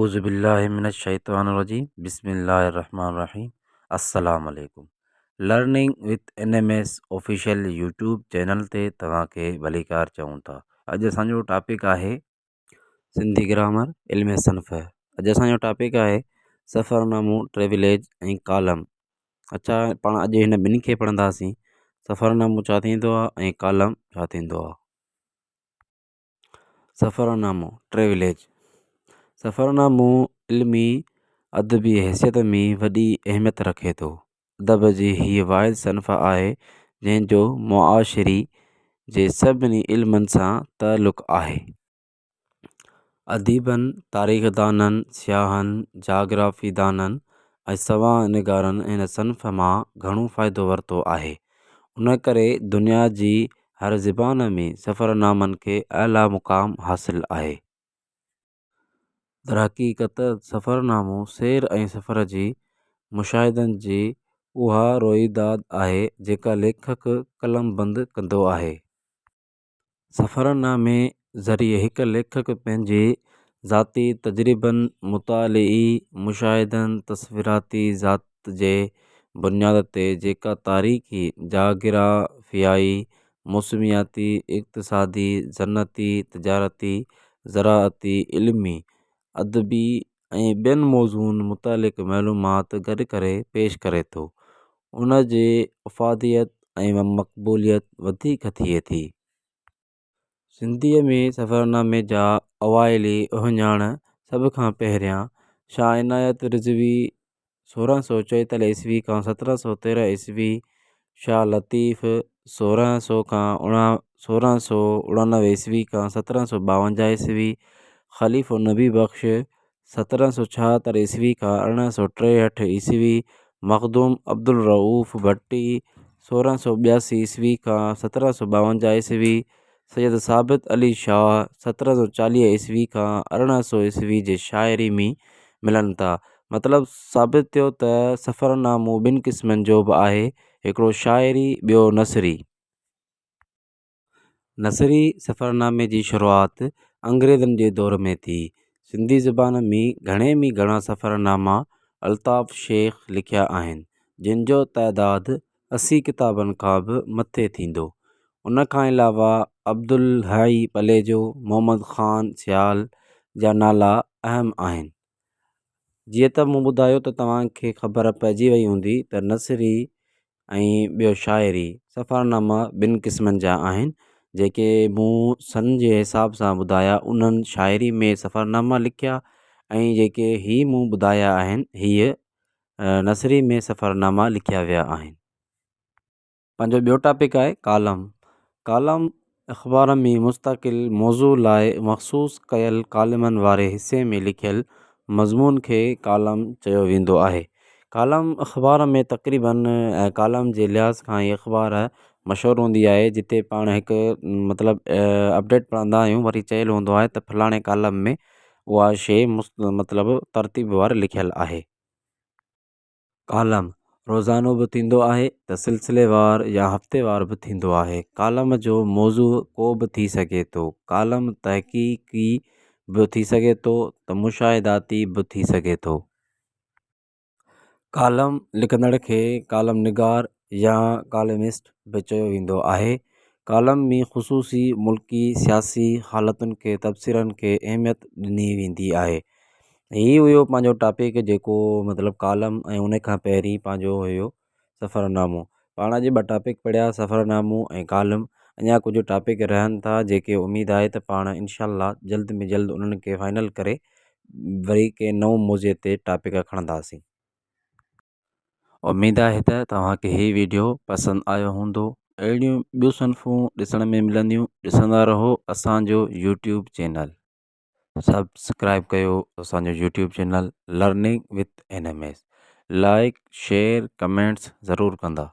اعوذ بالله من الشيطان الرجيم بسم الله الرحمن الرحيم السلام عليڪم learning with N M S official YouTube channel تي توهان کي ڀليڪار چئون ٿا. اڄ اسان جو ٽاپڪ آهي سنڌي گرامر علم صنف. اڄ اسان جو ٽاپڪ آهي سفرنامو ٽريوليج ۽ ڪالم. اڇا پاڻ اڄ هن ٻنهي کي پڙهنداسين، سفرنامو ڇا ٿيندو آهي ۽ ڪالم ڇا ٿيندو آهي. سفرنامو، Travelage، سفرنامو علمي ادبي حيثيت ۾ وڏي اهميت رکي ٿو. ادب جي هيء واحد صنف آهي، جنهن جو معاشري جي سڀني علمن سان تعلق آهي. اديبن، تاريخدانن، سياحن، جاگرافيدانن ۽ سوانح نگارن هن صنف مان گهڻو فائدو ورتو آهي. ان ڪري دنيا جي هر زبان ۾ سفرنامن کي اعليٰ مقام حاصل آهي. درحقيقت سفرنامو سير ۽ سفر جي مشاهدن جي اها روئيداد آهي، جيڪا ليکڪ قلمبند ڪندو آهي. سفرنامي ذريعي هڪ ليکڪ پنهنجي ذاتي تجربن، مطالعي، مشاهدن، تصوراتي ذات جي بنياد تي جيڪا تاريخي، جاگرافيائي، موسمياتي، اقتصادي، صنعتي، تجارتي، زراعتي، علمي، ادبي ۽ ٻين موضوعن متعلق معلومات گڏ ڪري پيش ڪري ٿو، ان جي افاديت ۽ مقبوليت وڌيڪ ٿئي ٿي. سنڌيء ۾ سفرنامي جا اوائلي اهڃاڻ سڀ کان پهريان شاهه عنايت رضوي 1644 عيسوي کان 1713 عيسوي، شاهه لطيف 1600 کان 1689 عيسوي کان 1752 عيسوي، خليفو نبي بخش 1776 عيسوي کان 1863 عيسوي، مخدوم عبدالرئوف ڀٽي 1682 عيسوي کان 1752 عيسوي، سيد ثابت علي شاهه 1740 عيسوي کان 1800 عيسوي جي شاعري ۾ ملن ٿا. مطلب ثابت ٿيو ته سفرنامو ٻن قسمن جو به آهي، هڪڙو شاعري ٻيو نثري. نثري سفرنامي جي شروعات انگريزن جي دور ۾ ٿي. سنڌي زبان ۾ گهڻي ۾ گهڻا سفرناما الطاف شيخ لکيا آهن، جن جو تعداد 80 ڪتابن کان به مٿي ٿيندو. ان کان علاوه عبدالحئي پليجو، محمد خان سيال جا نالا اهم آهن. جيئن ته مون ٻڌايو ته توهان کي خبر پئجي وئي هوندي ته نثري ۽ ٻيو شاعري سفرناما ٻن قسمن جا آهن، جيڪي مون سن جي حساب سان ٻڌايا انهن شاعري ۾ سفرناما لکيا ۽ جيڪي هي مون ٻڌايا آهن هيء نثري ۾ سفرناما لکيا ويا آهن. پنهنجو ٻيو ٽاپڪ آهي ڪالم. ڪالم اخبار ۾ مستقل موضوع لاء مخصوص ڪيل ڪالمن واري حصي ۾ لکيل مضمون کي ڪالم چيو ويندو آهي. ڪالم اخبار ۾ تقريبن ڪالم جي لحاظ کان هي اخبار مشهور هوندي آهي جتي پاڻ هڪ مطلب اپڊيٽ پڙهندا آهيون وري چيل هوندو آهي ته فلاڻي ڪالم ۾ اها شيء مطلب ترتيب وار لکيل آهي. ڪالم روزانو به ٿيندو آهي ته سلسليوار يا هفتيوار به ٿيندو آهي. ڪالم جو موضوع ڪو به ٿي سگهي ٿو. ڪالم تحقيقي به ٿي سگهي ٿو ته مشاهداتي به ٿي سگهي ٿو. ڪالم لکندڙ کي ڪالم نگار يا ڪالمسٽ به چيو ويندو آهي. ڪالم ۾ خصوصي ملڪي سياسي حالتن کي تبصرن کي اهميت ڏني ويندي آهي. هي هيو پنهنجو ٽاپڪ جيڪو مطلب ڪالم ۽ ان کان پهرين پنهنجو هيو سفرنامو. پاڻ اڄ ٻه ٽاپڪ پڙهيا سفرنامو ۽ ڪالم. اڃا ڪجهه ٽاپڪ رهن ٿا جيڪي اميد آهي ته پاڻ انشاء الله جلد ۾ جلد انهن کي فائنل ڪري وري ڪنهن نئون موضوع تي ٽاپڪ کڻنداسين. اميد آهي ته توهان کي هي ويڊيو پسند آيو هوندو. اهڙيون ٻيون صنفون ڏسڻ ۾ ملنديون. ڏسندا رهو اسان جو يوٽيوب چينل. سبسڪرائب ڪيو اسان جو YouTube channel learning with N M S. Like share comments ضرور ڪندا.